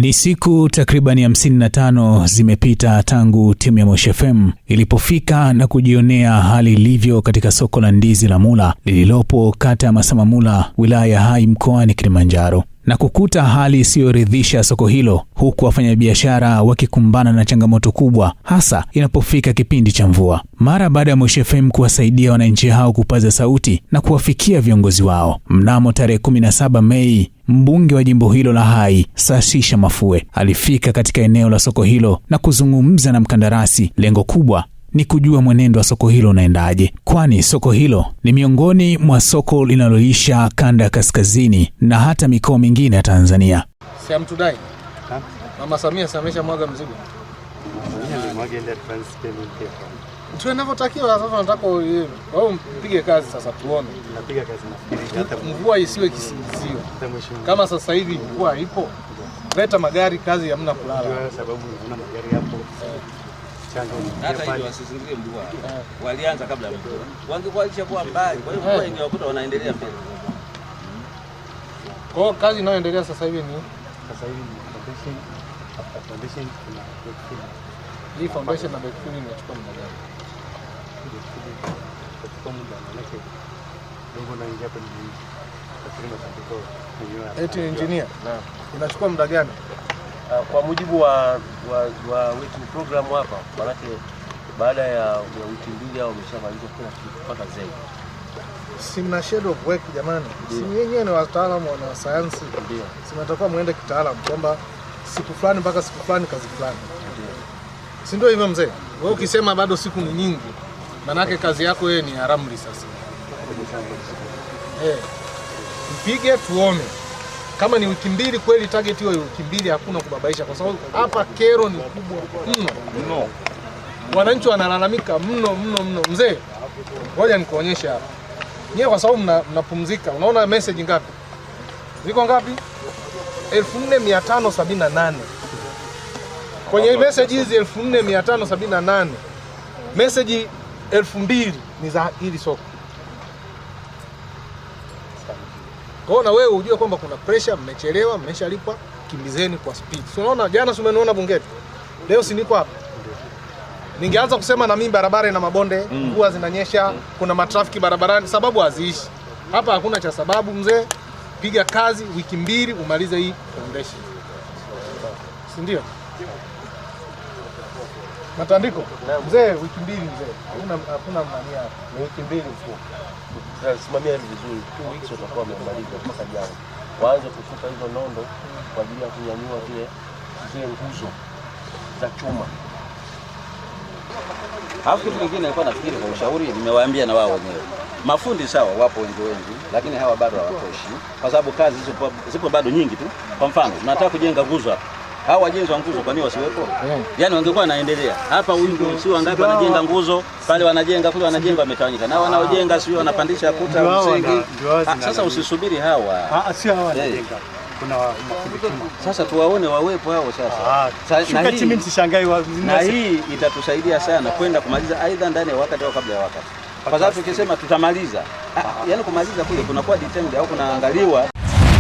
Ni siku takriban 55 zimepita tangu timu ya Moshi FM ilipofika na kujionea hali ilivyo katika soko la ndizi la Mula lililopo kata ya Masamamula, wilaya ya Hai, mkoani Kilimanjaro, na kukuta hali isiyoridhisha soko hilo, huku wafanyabiashara wakikumbana na changamoto kubwa, hasa inapofika kipindi cha mvua. Mara baada ya Moshi FM kuwasaidia wananchi hao kupaza sauti na kuwafikia viongozi wao, mnamo tarehe 17 Mei, mbunge wa jimbo hilo la Hai, Sashisha Mafue, alifika katika eneo la soko hilo na kuzungumza na mkandarasi. Lengo kubwa ni kujua mwenendo wa soko hilo unaendaje, kwani soko hilo ni miongoni mwa soko linaloisha kanda ya kaskazini na hata mikoa mingine ya Tanzania. Si hamtudai? Mama Samia si ameshamwaga mzigo? Ndio inavyotakiwa sasa. Nataka wewe mpige kazi sasa, tuone Napiga kazi, nafikiri hata mvua isiwe kisingizio. Hata mheshimiwa. Kama sasa hivi mvua ipo, leta magari, kazi hamna kulala. Ndio sababu unaona magari hapo. Changa Hata unaingia hivyo pale. wasizingilie mvua. Walianza kabla ya mvua. Wangekuwa walishakuwa mbali. Kwa hiyo mvua ingewakuta wanaendelea mbele. Kwa hiyo kazi inayoendelea sasa hivi ni Sasa hivi ni foundation. After foundation kuna backfill. Hii foundation na backfill inachukua muda gani? Backfill itachukua muda, maanake udongo unaingia hapo ni mwingi. Nafikiri matandiko mwenyewe Eti engineer, inachukua muda gani? Kwa mujibu wa working program hapa, manake baada ya wiki 2 hao wameshamaliza kila kitu mpaka zege. Si mna schedule of work jamani? Si wenyewe ni wataalamu wana sayansi? Ndio. Si mnatakiwa muende kitaalamu kwamba siku fulani mpaka siku fulani kazi fulani. Si ndio hivyo mzee? Wewe ukisema bado siku ni nyingi, manake kazi yako wewe ni haramli sasa. Mpige tuone kama ni wiki 2 kweli, target hiyo wiki 2, hakuna kubabaisha, kwa sababu hapa kero ni kubwa mno mno. Wananchi wanalalamika mno mno mno. Mzee, ngoja nikuonyeshe hapa. Nyewe kwa sababu mnapumzika, unaona message ngapi? Ziko ngapi? 4578. Kwenye message hizi 4578, message 2000 ni za hili soko. Kwa hiyo na wewe ujue kwamba kuna pressure, mmechelewa, mmeshalipwa, kimbizeni kwa speed. Si unaona jana, si umeniona bungeni? Leo si niko hapa. Ningeanza kusema na mimi barabara ina mabonde, mvua zinanyesha, kuna matrafiki barabarani, sababu haziishi. Hapa hakuna cha sababu mzee. Piga kazi wiki 2 umalize hii foundation. Si ndio? Matandiko. Mzee, wiki 2 mzee. Hakuna nani hapa. Ni wiki 2 mkuu. Tutasimamia hili vizuri. 2 weeks watakuwa wamemaliza mpaka jana. Waanze kushuka hizo nondo kwa ajili ya kunyanyua zile nguzo za chuma. Alafu kitu kingine nilikuwa nafikiri kwa ushauri, nimewaambia na wao wenyewe. Mafundi sawa, wapo wengi wengi, lakini hawa bado hawatoshi kwa sababu kazi zipo bado nyingi tu. Kwa mfano, tunataka kujenga nguzo hapa. Hao wajenzi wa nguzo kwa nini wasiwepo? Yaani wangekuwa wanaendelea. Hapa wingi si wangapi wanajenga nguzo, pale wanajenga, kule wanajenga, wametawanyika. Na wanaojenga sio wanapandisha kuta Ndio hao msingi. ndio hao Sasa usisubiri hawa. Sio hawa wanajenga. Kuna mafundi chuma. Sasa tuwaone wawepo hao sasa. Shuka chini msishangae Na hii itatusaidia sana kwenda kumaliza aidha ndani ya wakati au kabla ya wakati. Kwa sababu tukisema tutamaliza, yaani kumaliza kule kunakuwa determined au kunaangaliwa.